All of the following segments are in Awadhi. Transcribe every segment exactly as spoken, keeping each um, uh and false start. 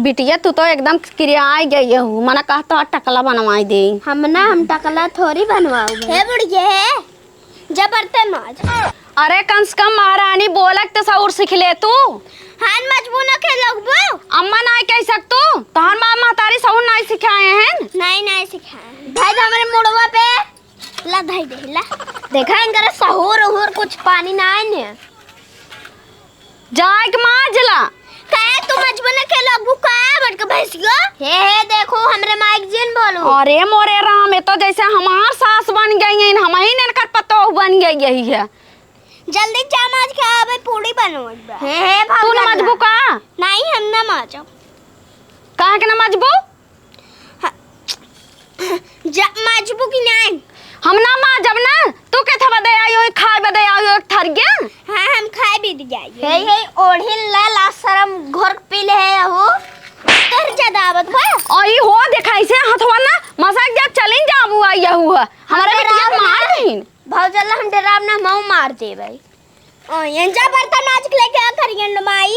बिटिया, तू तो एकदम किरियाई गई हू, मना कहत ह टकला बनवाई दे। हम ना, हम टकला थोड़ी बनवाऊ। हे बुढ़िया, हे, जा बर्तन माज। अरे, कम से कम महारानी बोलक त सहूर सीख ले तू। हान मजबू न के लगबू। अम्मा नाई कह सक तू, तोहर माँ महतारी सहूर नाई सिखाए हैं। नाई, नाई सिखाए हैं। भाई, हमरे मुड़वा पे ला धई दे, ला। देखा, इनकर सहूर उहूर कुछ पानी ना आए ने। जाए के माज ला। काहे तू मजबू न के लगबू का, बड़का भैंसियो? हे, हे, देखो, हमरे माई के जिन बोलू। अरे मोरे राम, ये तो जैसे हमार सास बन गई हैं, हम ही इनकर पतोह बन गई यही है। जल्दी जा माज के आवे, पूड़ी बनवत बा। हे, हे, तू न भौजान मजबू ना। का? नहीं, हम ना माजब। काहे के ना मजबू? जा, माजबू कि नाई? हम ना माजब ना, तू के था बदे आई हो, खाए बदे आई हो, एक थरिया? हाँ, हम खाए भी दे आई हो। हे, हे, ओढ़िल ला, ला शरम घोर पी ले है हो। तोर ज्यादा आवत बा। आई हो, देखाई से हथवा ना, मजाक जा चलिन जाबू आई हो। हमारे हम बिटिया डराब मार ना। दीन। भौजला हम डराब ना, मऊ मार देबै। ओ, ये जा बर्तन आज के लेके आ करियन माई।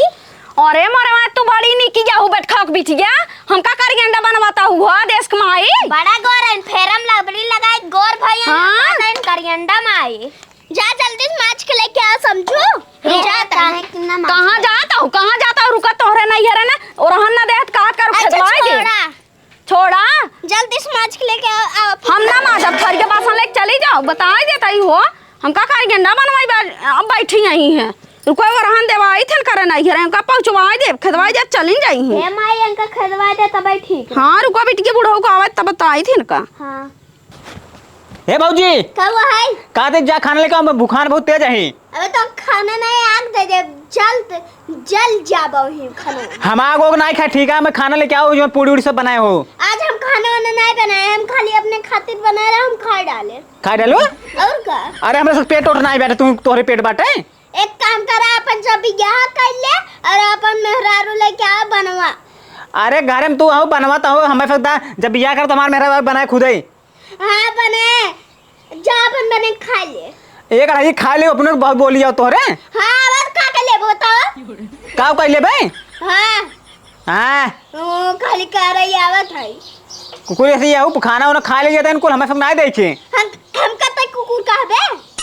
अरे मोरे माँ, तू बड़ी निकी जाहू बैठा के बिटिया, हम का करियन डा बनवाता हुआ देश के माई। बड़ा गोरन फेरम लबड़ी लगाई गोर भैया हाँ। ना करियन डा माई। जा जल्दी से माज के लेके आ समझू। रुका जा तनी। काहे कि ना माज कहाँ के? जाता हूँ, कहाँ जाता हूँ, रुका तोहरे नहीं है रे ना, और रहन ना देत कहा करू अच्छा, खेदवाई दे। छोड़ा। छोड़ा। जल्दी से माज के लेके आ, आ, हम ना माजब, थरिया बासन लेके चली जाओ, बताई देता ही हो। हम का करी, गेंडा बनवाई बा-, अब बैठी यहीं है। रुको, वो रहन देवाई थन करे नहीं है, हमका पहुँचवाई दे, खेदवाई दे, चली जाई है। हे माई, इनका खेदवाई दे, तब ठीक है। हाँ, रुको, बिटिया बुढ़ऊ का आवे, तब बताई थी इनका। हाँ। हे भौजी। का हुआ है? का दे जा खाना लेके आओ, मैं भूखान बहुत तेज है। अबे तो खाना नहीं, आग दे दे, जल, जल जाबो ही खाना। हम आग ओग नहीं खाए, ठीक है, मैं खाना लेके आओ, जो पूड़ी उड़ी सब बनाए हो। आज हम खाना वाना नहीं बनाए, हम खाली अपने खातिर बनाए रहे, हम खा डाले। खा डालो? और का? अरे, हमरा सब पेट उठ नहीं बैठे, तू तोहरे पेट बाटे। एक काम करा, अपन सब बियाह कर ले और अपन मेहरारू लेके आ बनवा। अरे, घरे में तू हो, बनवा तो हो, हमें सकता, जब बियाह कर तो हमारे मेहरारू बनाए खुद ही। हाँ, बने। जा अपन बने खा ले। एक अढ़ाई खा ले, अपने को बहुत बोली जाओ तोहरे। हाँ, और का कर लेबो तो? का कर लेबे? हाँ। हाँ। ओ, खाली कर रही आवत है। कुकुर ऐसे ही आऊ, खाना वाना खा ले जाते हैं, कुल हमें सब ना देखे। हम, हम कते कुकुर कहबे?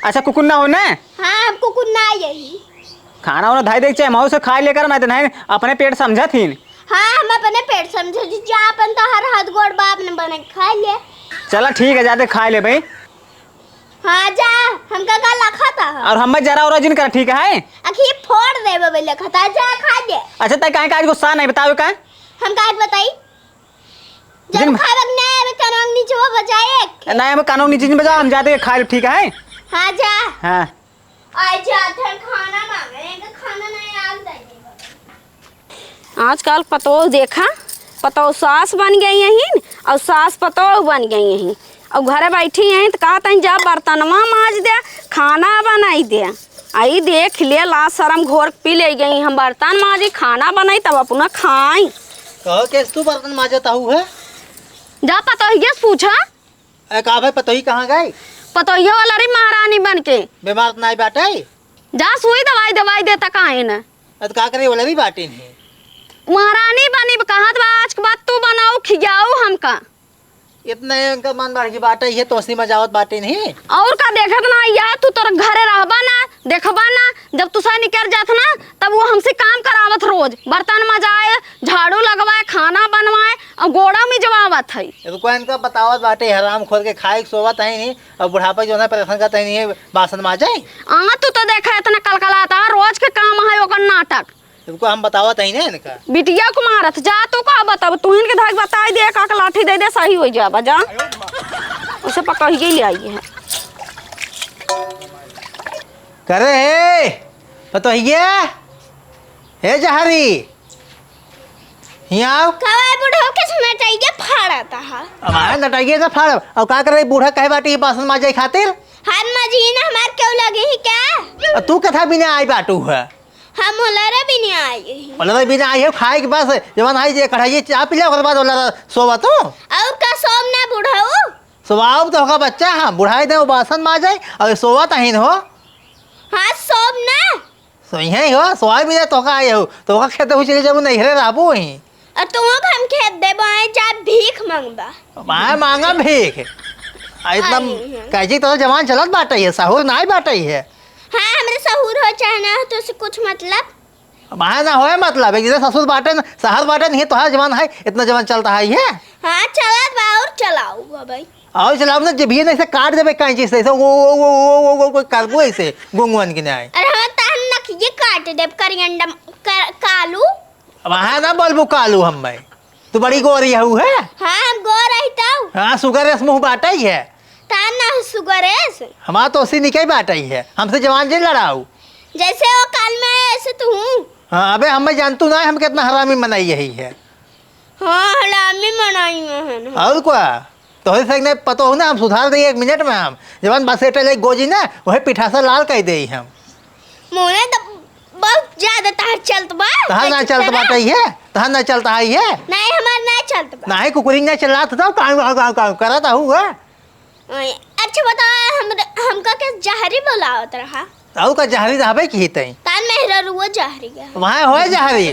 अच्छा, कुकुर ना हो ना? हाँ, हम कुकुर ना यही। खाना वाना धाई देख चाहे, मऊ से खा लेकर, नहीं तो नहीं, अपने पेट समझत ही। हाँ, हम अपने पेट समझे जी, जा अपन तो हर हाथ गोड़ बा, अपने बने खा ले। चला ठीक है, जाते खा ले भाई। हाँ, जा, हमका का लखत है? और हमें जरा और जिन कर, ठीक है? अखी फोड़ देबे भाई लखत है, जा खा ले। अच्छा, तय काहे का आज गुस्सा नहीं बतावे का? हम का आज बताई? जब जिन खावे के नहीं आवे, कानवा के नीचे वो बजाए एक। नहीं, हम कानवा के नीचे नहीं बजाओ, हम जाते खा ले, ठीक है? हाँ, जा। हाँ। आज जात है खाना मांगे, इनका खाना नहीं आल दे देबो। आजकल पतोह देखा, पतोह सास बन गई यहीं और सास पतोह बन गई यहीं। और घरे बैठी यहीं तो कहत हैं, "जा बर्तनवा माज दे, खाना बनाई दे।" आई देख ले, लाज शरम घोर पी ले गई, हम बर्तन माजी, खाना बनाई, तब अपना खाई। कहो केस तू बर्तन माजत आहू है? जा पतोहिया से पूछा। ए, का भाई, पतोही कहाँ गई? पतोहिया वाला रे महारानी बन के। बीमार तो नाई बाटे? जा सुई दवाई, दवाई देता काहे न? अ, तो का करे, वाला भी बाटे नहीं। महारानी बनी कहत बा, आज के बाद तू बनाऊ, खियाऊ हमका। इतना इनका मन बढ़ गई बाटे, ये तो हंसी मजावत बाटे नहीं। और का देखत ना, या तू तोर घरे रहबा ना, देखबा ना, जब तू से निकर जात ना, तब वो हमसे काम करावत रोज, बर्तन मजाए, झाड़ू लगवाए, खाना बनवाए, और गोड़ा मिजवावत है। रुको, इनका बतावत बाटे, हराम खोर के खाए के सोवत है नहीं, और बुढ़ापा जो है परेशान करता है नहीं, बासन माजे। आ, तू तो देखा इतना कलकलाता, रोज के काम है ओकर नाटक। रुको, हम बतावत है ना इनका। बिटिया को मारत, जा तू का बताब, तू इनके धाक बताई दे, का लाठी दे दे, सही हो जाबा, जा। उसे पकड़ के ले आई है। करे हे, पतोहिया, हे जहरी, हियाँ आओ। कवाई बुढ़ऊ के सुना चाहिए, फाड़त हा। हमारा नटाइए से फाड़। और का करे बूढ़ा कहे बाटी बासन माजे खातिर? हाथ मजीन हमार क्यों लगे ही क्या? और तू कथा बिना आई बाटू है? हम होलरे बिना आई ही। होलरे बिना आई हो, खाए के बस, जवन आई जे कढ़ाई चाह पी ले, ओकर बाद होलरे सोवा तू। और का सोम ना बुढ़ऊ? सोवाओ तो होगा बच्चा, हाँ, बुढ़ाई दे, वो बासन माजे, और सोवा तहीन हो। हाँ, सोम ना। तो इहें ही हो, सोआई मिले तोका आए हो, तोका खेत हो चले जाबू, नैहरे रहबू वहीं। और तुम हम खेत देबो, आए जा भीख मांगबा। माए मांगा भीख। आ इतना आई है। काजी तो जवान चलत बाटे है, सहूर नाई बाटे है। हाँ, हमरे सहूर हो चाहे ना हो, तो से कुछ मतलब? माए ना होए मतलब, एक जैसे ससुर बाटे न, सहर बाटे नहीं, तोहार जवान है, इतना जवान चलता है ये। हाँ, चलत बा और चलाऊ अब। और चलाऊ ना, जिभिये नहीं से काट देबे कैंची से, ऐसे वो, वो, कोई करबो ऐसे, गुंगवन के न्याय। अरे हम तार नखिये काट देब, करियंडम, कर, कालू। अब हाँ ना बोलबू कालू हम मैं। तू बड़ी गोरी हऊ है? हाँ, हम गोर रही तऊ। हाँ, सुगर एस मुँह बाटे ही है। तार ना सुगर एस। हमार तो उसी निके बाटे ही है। हमसे जवान जिन लड़ाऊ। जैसे वो काल में आए, ऐसे तू हूँ। हाँ, अबे हम मैं जानतू ना, हम कितना हरामी मनाई यही है। हाँ, हलामी मनाई में है ना। और क्या? तोहरे से नहीं पतो हो ना, हम सुधार देई एक मिनट में हम। जवन बस एटे ले गोजी ना, वही पिठासा लाल कह देई हम। मोने तो बहुत ज्यादा तहार चलत बा। तहार ना चलत बाटे है, तहार ना चलता है ये। नहीं, हमार ना चलत बा। नहीं, कुकुरी ना चलात तो काऊ, काऊ, काऊ, काऊ करत हऊ है। ओए, अच्छा बताओ, हम, हमका के जहरी बोलावत रहा? और का जहरी रहबे की तई? तान मेहररुओ जहरी है। वहाँ होए जहरी।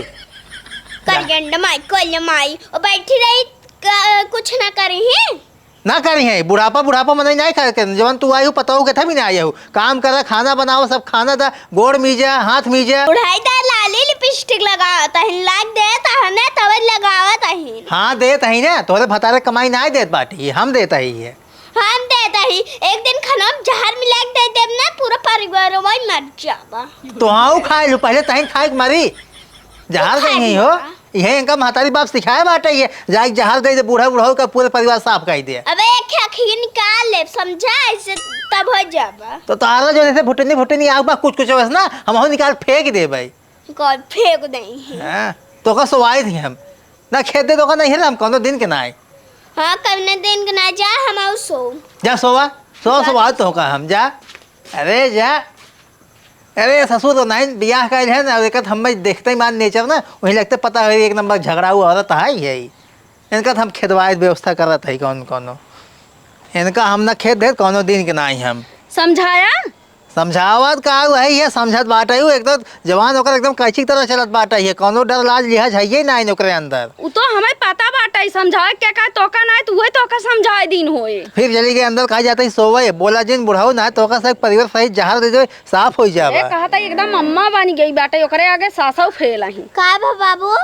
करियंड माई, कोल माई, ओ बैठी रही, क-, कुछ ना करी ही। ना करी है, बुढ़ापा, बुढ़ापा मनई नहीं खाए के, जवन तू आई हो, पता हो के था भी ना आई हो। काम करा, खाना बनाओ, सब खाना दा, गोड़ मीजा, हाथ मीजा। बुढ़ाई दा लाली लिपस्टिक लगावत अहिन, लाग देत अहने, तब लगावत अहिन। हाँ, देत अही ना, तोहरे भतारे कमाई ना देत बाटी, हम देत अही है। हम देत ही, एक दिन खाना में जहर मिला के दे देब ना, पूरा परिवार वही मर जाबा। तो हाँ, उ खाए लो, पहले तहीं खाए के मरी। जहर खाए कहीं हो, ना। इहे इनका महतारी बाप सिखाए बाटे ये, जाके जहर दे दे बूढ़ा बूढ़ा का, पूरे परिवार साफ कर दे। अबे एक अखिए निकाल ले, समझा, ऐसे तब हो जाबा। तो तारा जो जैसे भुटनी भुटनी आग बा कुछ कुछ वैसे ना, हम हो निकाल फेंक दे भाई। कौन फेंक दे ही? हाँ, तो का सोवाई थी हम ना, खेत दे तो का नहीं है ना, हम कौनो दिन के ना आए। हाँ, कौनो दिन के ना जा, हम आऊ सो। जा सोवा, सो, सोवा तो का हम जा। अरे जा। अरे ससुर तो नहीं बियाह कइल है ना, एक हम देखते ही मान नेचर ना, वही लगते पता है एक नंबर झगड़ाऊ औरत है ही है। इनका तो हम खेदवाए व्यवस्था करत है कौन कौनो। इनका हम ना खेत दे कौनो दिन के ना आई हम। समझाया? समझावत का वही है, समझत बाटे उ, एक तो जवान ओकर एकदम कैंची की तरह चलत बाटे है, कौनो डर लाज लिहाज है ये ना ओकरे अंदर। उ तो हमें पता बाटे, समझाए के का तोका ना, तू वही तोका समझाए दिन होए। फिर चली गई अंदर, कहा जाता है सोवे, बोला जिन बुढ़ाऊ ना, तोका से परिवार सहित जहर दे दे, साफ हो जावा। अरे कहा था एकदम अम्मा बन गई बाटे, ओकरे आगे सासौ फेल ही। का भा बाबू?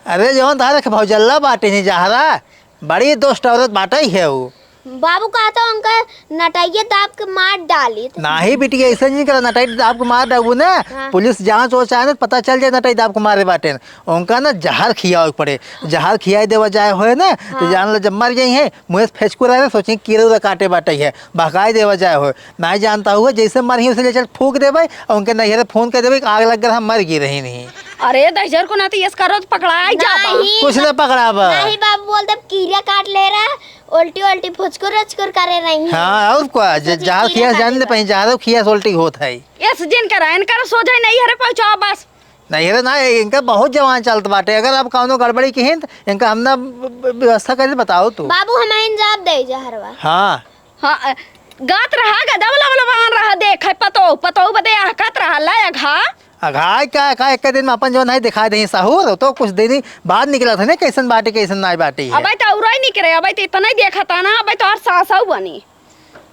अरे जवन तारे के भौजल्ला बाटे नहीं जहरा, बड़ी दुष्ट औरत बाटे है उ। बाबू कहा था उनका नटैया दाब के मार डाली। नाही बिटिया, ऐसा नहीं करा, नटैया दाब के मार डालबू ना, हाँ। पुलिस जांच हो चाहे ना, पता चल जाए नटैया दाब के मारे बाटे। उनका ना जहर खियावे के पड़े, जहर खियाई देवा जाए होए ना, तो हाँ। जान लो जब मर जाई है, मुँह से फेंचकू रहे, सोचे कीड़ा उड़ा काटे बाटे है, भगाई देवा जाए होए। नाही जानता हुआ, जैसे मर ही उसे ले चल फूंक देबे, और उनके नैहरे फोन कर देबे कि आग लग गया, हम मर गई रही नहीं। अरे दहिजर को ना तो यस करो तो पकड़ाई जाबा। नहीं। कुछ ना पकड़ाबा। नहीं बाबू, बोल दे कीड़ा काट ले रहा, उल्टी उल्टी फुचकुर उचकुर करे रही है। हाँ, और क्या, ज-, सोचे जहर कीड़ा खिया काटे जान दे बा। पही, जहर खिया से उल्टी होत है। यस जिन करा, इनकर सोझे नहीं हरे पहुँचाओ बस। नहीं रे ना, इनका बहुत जवान चलत बाटे, अगर अब कौनो गड़बड़ी की हिंत, इनका हम ना ब-, ब-, व्यवस्था कर बताओ तू। बाबू, हम इन जवाब दे जहरवा। हाँ। हाँ, अ, गात रहा, गदब लबलबान रहा, देख, है पतो, पतो बदे अहकत रहा, ला अघा। अघाय का, का एक दिन में अपन जौन है दिखा दे सहूर, तो कुछ दिन ही बाद निकला था ना, कैसन बाटी, कैसन नाई बाटी है। अबे तो औरई निकरे, अबे तो इतना ही देखा था ना, अबे तो और सासौ बनी।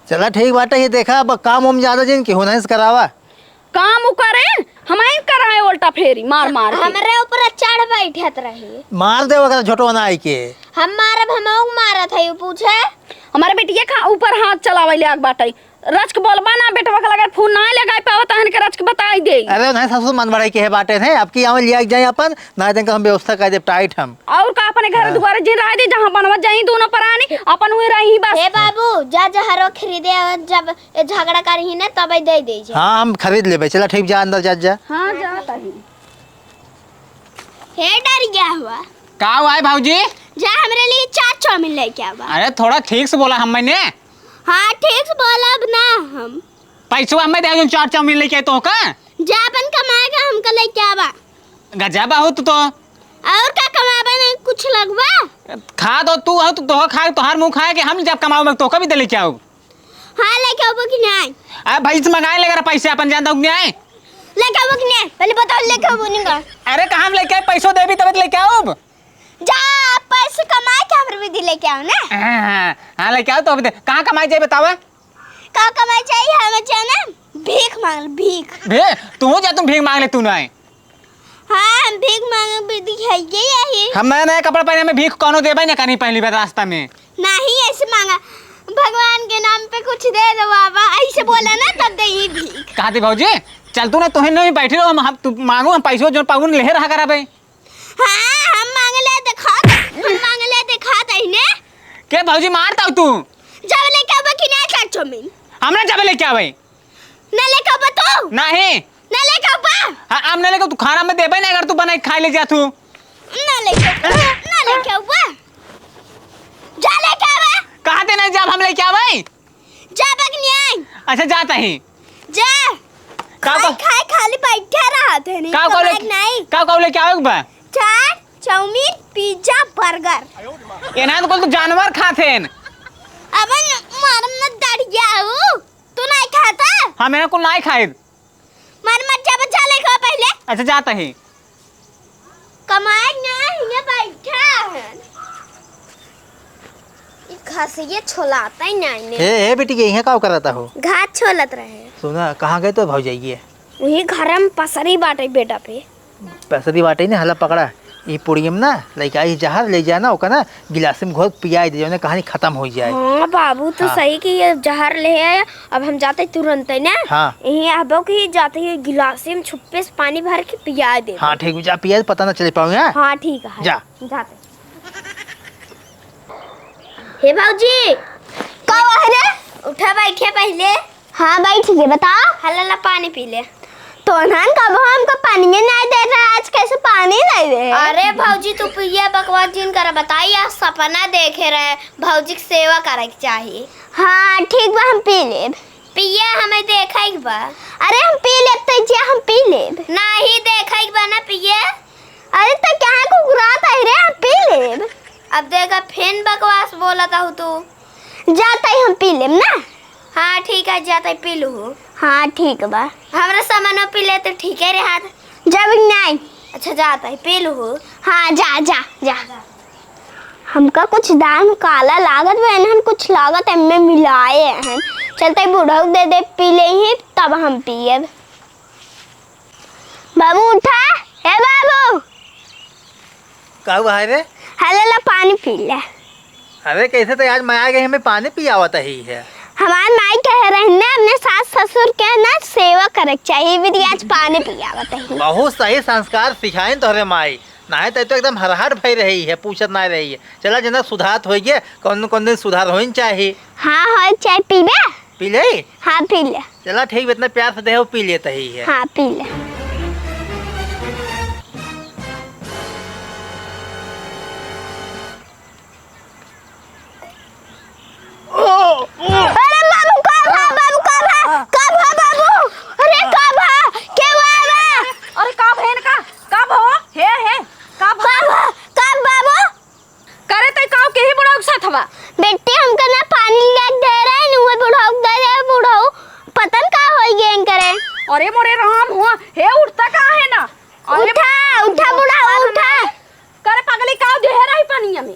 चला ठीक बाटे, ये देखा, अब काम उम ज्यादा जिन की होना है करावा। काम उ करे, हम आइन कराए उल्टा फेरी, मार मार के। हमरे ऊपर चढ़ बैठत रही। मार दे ओकरा झोटवा ना आई के। हम मारब, हम ओक मारत है, उ पूछे। हमारे बेटिया का ऊपर हाथ चलावे ले आग बाटे। रचक बोलबा ना, बेटवा के लगे फोन ना लगा पावत, तहन के रचक बताई दे। अरे नहीं ससुर मन बढ़ाई के है बाटे थे, अब की आवे लिया जाए अपन, ना दिन का हम व्यवस्था कर दे टाइट हम। और का अपने घर हाँ। दुआरे जिन रह दे, जहाँ बनवत जाई दोनों परानी, अपन हुए रही बस। हे बाबू, जा जहरो खरीदे, जब ए झगड़ा करही ना, तबे दे दे जे। हाँ, हम खरीद लेबे। चला, ठीक, जा अंदर जा, जा। हाँ, जा तही। हे डर गया हुआ। का हुआ है भौजी? जा हमरे लिए चाट चाउमीन लेके आवा। अरे, थोड़ा ठीक से बोला हम मैंने। हाँ, ठीक से बोलब ना हम। पैसवा हमें दे, जो चाट चाउमीन लेके आए तो का? जा अपन कमाएगा, हमका लेके आवा। गजब हो तू तो। और का कमाबा नहीं कुछ लगवा? खा दो तू हो, तू तो खा, तोहार मुंह खाए कि हम जब कमाओ मैं तो कभी दे लेके आओ। हाँ, लेके आबो कि नहीं? अरे भाई से मंगाए लेकर पैसे अपन जानता हूँ कि नहीं? लेके आवा कि नहीं? पहले बताओ, लेके आवा कि नहीं? अरे, कहाँ हम लेके आए? पैसो देबी तब लेके आउब। जा, पैसे कमाए के हमरे विधि लेके आओ ना। हाँ, हाँ, हाँ, लेके आओ तो अभी दे-, कहाँ कमाए जाए बतावा? का कमाए चाहिए हमें जाना? भीख मांग, भीख। भे, तू जा, तुम भीख मांग ले, तू ना आए। हाँ, हम भीख मांगे विधि है ये यही। हम नया नया कपड़ा पहने में भीख कौनो देबे ना कहीं पहली बार रास्ता में। नहीं, ऐसे मांगा, "भगवान के नाम पे कुछ दे दो बाबा", ऐसे बोला ना, तब दे ये भीख। कहा थी भौजी, चल तू ना, तोहे नहीं बैठी रहो, हम, हम तू मांगो, हम पैसो जो पागुन ले रहा कराबे। हाँ, हम मांगले देखा, हम मांगले देखा तहीने। के भौजी मार दो तू। जब लेके आवा कि नहीं चार चाउमीन? हमरा जब लेके आवे। ना लेके आवा तू। नहीं। ना लेके आवा। हाँ, हम ना लेके, तू खाना में देबे ना, अगर तू बनाई खाए ले जा तू। ना लेके आवा, ना लेके आवा। जा लेके आवा। कहाँ ते नहीं जब हम लेके आवे? जा बगनिया। अच्छा, जाता ही। जा। का खाए, का खाए खाली बैठा रहा थे नहीं, का का कमाए ले-, नहीं। का का लेके आवे बा? चाट, चाउमीन, पिज्जा, बर्गर। ये ना तो कुल तो जानवर खाते हैं। अबे न-, मारम न दड़िया हूँ। तू नहीं खाता? हाँ, मैंने कुल नहीं खाए। मर मत जा, बच्चा लेके आ पहले। अच्छा, जाता ही। कमाए ना, हियाँ बैठा है। ई घासिये छोलाता ही नहीं ने। हे, हे बेटी के यहाँ का करता हो? घास छोलत रहे। सुना, कहाँ गए तो भौजाइये? वही घर में पसरी बाटे बेटा पे। पसरी बाटे ने, हला पकड़ा। ई पुड़ियम ना, लइका ई जहर ले जाना, ओका ना गिलास में घोर पियाई दे, जौने कहानी खत्म हो जाए। हाँ बाबू, तो हाँ। सही कि ये जहर ले आया। अब हम जाते तुरंत है ना। हाँ। यहीं आबो कि जाते ही गिलास में छुप्पे से पानी भर के पिया दे। हाँ, ठीक, जा पिया, पता ना चले पाओ, हाँ? हाँ, ठीक है। जा। जाते। हे भौजी। का हुआ है रे? उठा, बैठे पहले। हाँ, बैठ गए, बताओ। हला ला, पानी पी ले। तो नान कब हमको पानी नहीं दे रहा, आज कैसे पानी नहीं दे? अरे भौजी, तू पिए बकवास जिन कर, बताई, आज सपना देखे रहे, भौजी के सेवा करे के चाही। हाँ, ठीक बा, हम पी लेब। पिए हमें देखे के बा। अरे, हम पी लेब, तो जे हम पी लेब। नहीं देखे के बा ना पिए। अरे, तो क्या कुकुरात है रे, हम पी लेब। अब देखा, फेन बकवास बोलत हूँ तू। जाता ही हम पी लेब ना। हाँ, ठीक है, जाता ही पी लू। हाँ, ठीक बा। हमरा सामानो पी ले तो ठीक है रे हाथ। जब नहीं। अच्छा, जाता ही पी लू। हाँ, जा, जा, जा। हमका कुछ दाम काला लागत बा, एनहन कुछ लागत एमे मिलाए हन। चलते बुढ़ऊ दे दे, पी ले ही, तब हम पियब। बाबू उठा, हे बाबू। का हुआ है रे? हले ला पानी पी ले। अरे कैसे तो आज मैं आ गई, हमें पानी पियावत ही है। हमार माई कहे रही ना, अपने सास ससुर के ना सेवा करे के चाहिए, विधि आज पानी पियावत ही। बहुत सही संस्कार सिखाइन तोहरे माई, नाहीं तो, तो एकदम हरहर भई रही है, पूछत ना रही है। चला जना सुधारत होइगे, कौन कौन दिन सुधार होइन चाही। हाँ, हो चाय पीबे? पी ले? हाँ, पी ले। चला ठीक, इतना प्यार से देहो, पी लेता ही है। हाँ, पी ले। अरे बाबू, का भा, बाबू, का भा, का भा बाबू? अरे का भा, के हुआ बा? अरे का भा इनका? का भा? हे, हे, का भा? का भा, का बाबू? करे तै काव के ही बुढ़ऊ के साथ बा? बेटी, हमका ना पानी लेके दे रहे, नुए बुढ़ऊ के दे रहे, बुढ़ऊ पता न का होई गए करे। अरे मोरे राम हो, हे उठता का है ना? अरे उठा, उठा बुढ़ऊ, उठा। करे पगली, काव देहे रही पानी में?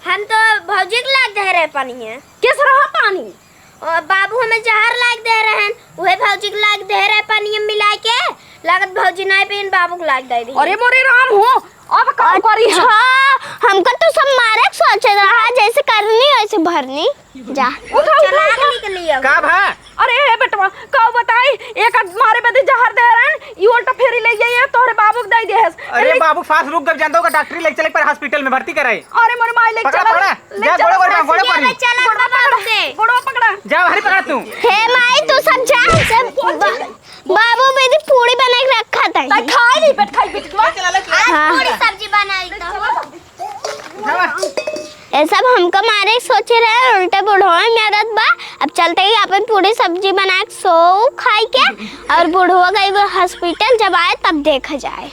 हम तो भौजी के लाग देहे रहे पानी में। किस रहा पानी? और बाबू हमें जहर लाग दे रहन, उहे भौजी के लाग दे रहे पानी में मिला के, लागत भौजी नाय पीन, बाबू के लाग दे दी। अरे मोरे राम हो, अब का करी हम? अच्छा, हमका तो सब मारे के सोचे रहा, जैसे करनी वैसे भरनी। जा। उठा, उठा, चला उठा। निकली अब। का भा? अरे हे बेटवा, का बताई, एक आध मारे बदे जहर दे रहन, ई उल्टा फेरी ले गई है, तोहरे बाबू के दे दे हस। अरे ले बाबू, सांस रुक गब, जानता होगा, डॉक्टरी ले चले पर हॉस्पिटल में भर्ती कराई। अरे मोरे माई, ले पकड़ा, चला। पकड़ा। ले जा, चला, गोड़े, गोड़े, गोड़े, गोड़े। चला, गोड़े। गोड़वा पकड़ा। जा, हरी पकड़ा तू। हे माई, तू सब जा, सब बा-, बाबू बेटी पूड़ी बना के रखा था। तै खाई नहीं, बैठ खाई, बैठ के। आज हाँ। पूड़ी सब्जी बनाई तो। जा। ये सब हमका मारे सोचे रहे, उल्टा बुढ़वा में आदत बा। अब चलते ही अपन पूड़ी सब्जी बना के सो खाई के, और बुढ़वा गई वो हॉस्पिटल, जब आए तब देखा जाए।